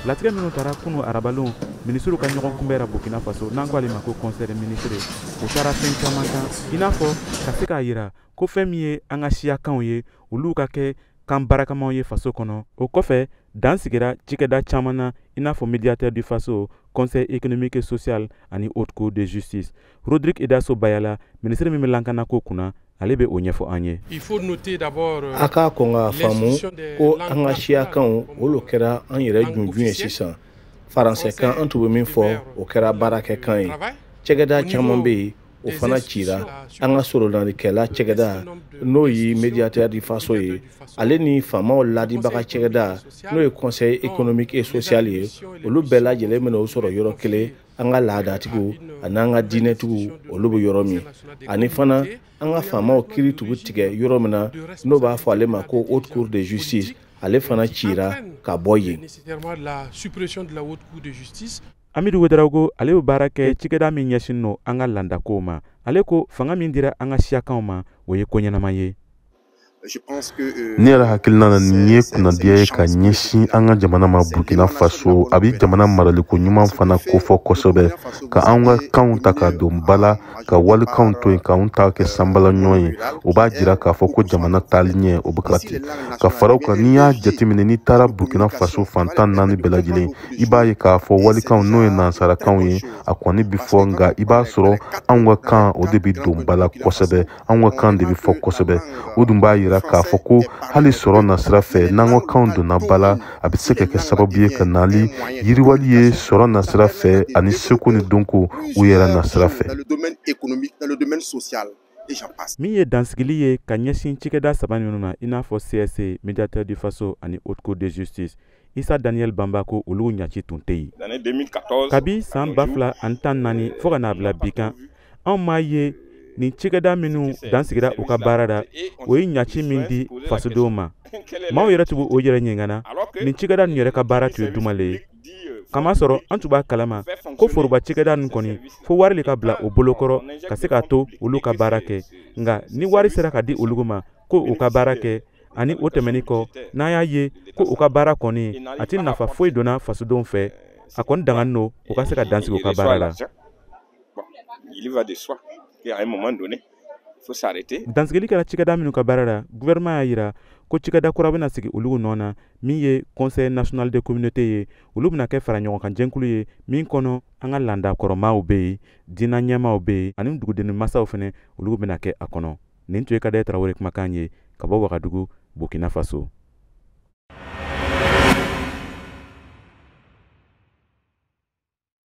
Latigɛ minnu tara kunu arabalon minisiriw ka ɲɔgɔn kunbɛn ra Burkina Faso, n'an ko ale ma ko conseil des ministres, o taara fɛn caman kan, i n'a fɔ ka se k'a yira ko fɛn min ye an ka siyakanw ye, olu ka kɛ kan baarakamaw ye faso kɔnɔ. O kɔfɛ, dan sigira cikɛda caman na, i n'a fɔ Médiateur du Faso, Conseil économique et social ani Haute Cour de justice. Rodrigue Edasso Bayala, minisiri min bɛ lakanako kunna, ale bɛ o ɲɛfɔ an ye. A k'a kɔn k'a faamu ko an ka siyakanw, olu kɛra an yɛrɛ junjun ye sisan. Faransɛkan, an tun bɛ min fɔ, o kɛra baarakɛkan ye. Cɛgɛda caman bɛ yen, o fana cira. An ka soronanikɛla cɛgɛda, n'o ye Médiateur du Faso ye, ale ni faamaw ladibaga cɛgɛda, n'o ye Conseil économique et social ye, olu bɛɛ lajɛlen bɛna o sɔrɔ yɔrɔ kelen, an ka laadatigiw ani an ka diinɛtigiw, olu bɛ yɔrɔ min, ani fana an ka faamaw kiiri tugu tigɛ yɔrɔ min na, n'o b'a fɔ ale ma ko Haute Cour de justice, ale fana cira ka bɔ yen. Amidu Wedarawogo, ale bɛ baara kɛ cikɛda min ɲɛsin don an ka landakow ma. Ale ko fanga min dira an ka siyakanw ma, o ye ko ɲɛnama ye. Ne yɛrɛ hakilina na, nin ye kunnadiya ye ka ɲɛsin an ka jamana ma, Burkina Faso. A bɛ jamana maraliko ɲuman fana kofɔ kosɛbɛ, ka an ka kanw ta ka don ba la, ka walikanw to yen, k'anw ta kɛ sanbala ɲɔgɔn ye. O b'a jira k'a fɔ ko jamana taali ɲɛ, o bɛ ka ten. Ka fara o kan, n'i y'a jateminɛ, n'i taara Burkina Faso fan 14 bɛɛ lajɛlen, i b'a ye k'a fɔ walikanw, n'o ye nansarakanw ye, a kɔni bɛ fɔ, nka i b'a sɔrɔ anw ka kan, o de bɛ don ba la kosɛbɛ. Anw ka kan de bɛ fɔ kosɛbɛ. O dun b'a yira k'a fɔ ko hali sɔrɔ nasira fɛ, n'an ka kanw donna ba la, a bɛ se ka kɛ sababu ye ka nali yiriwali ye sɔrɔ nasira fɛ ani seko ni dɔnko u yɛrɛ nasira fɛ. Min ye dansigili ye ka ɲɛsin cikɛda saba ninnu ma, i n'a fɔ CSE, Médiateur du Faso ani Haute Cour de justice, Isa Daniel Banba ko olu ɲaci tun tɛ yen kabi san 2014 fo ka n'a bila bi kan. Anw m'a ye nin cikɛda minnu dan sigira u ka baara la, o ye ɲaci min di fasodenw ma. Maaw yɛrɛ tun b'o yɛrɛ ɲininka, nin cikɛda nin yɛrɛ ka baara tun ye jumɛn ye? Kamasɔrɔ an tun b'a kalama ko foroba cikɛda nin kɔni, fo wari de ka bila o bolokɔrɔ ka se k'a to olu ka baara kɛ. Nka ni wari sera ka di olu ma ko u ka baara kɛ, ani o tɛmɛnin kɔ, n'an y'a ye ko u ka baara kɔni a tɛ nafa foyi donna fasodenw fɛ, a kɔni danganen don u ka se ka dan sigi u ka baara la. À un moment donné, il faut s'arrêter. Dansigili kɛra cikɛda minnu ka baara la, gouvernement y'a yira ko cikɛda kura bɛna sigi olu nɔ na, min ye Conseil national de communauté ye. Olu bɛna kɛ fara ɲɔgɔn kan jɛnkulu ye min kɔnɔ, an ka landakɔrɔmaw bɛ yen, diinɛ ɲɛmaaw bɛ yen, ani dugudenni masaw fɛnɛ, olu bɛna kɛ a kɔnɔ. Nin tun ye Kadɛ Tarawele kumakan ye ka bɔ Wagadugu, Burkina Faso.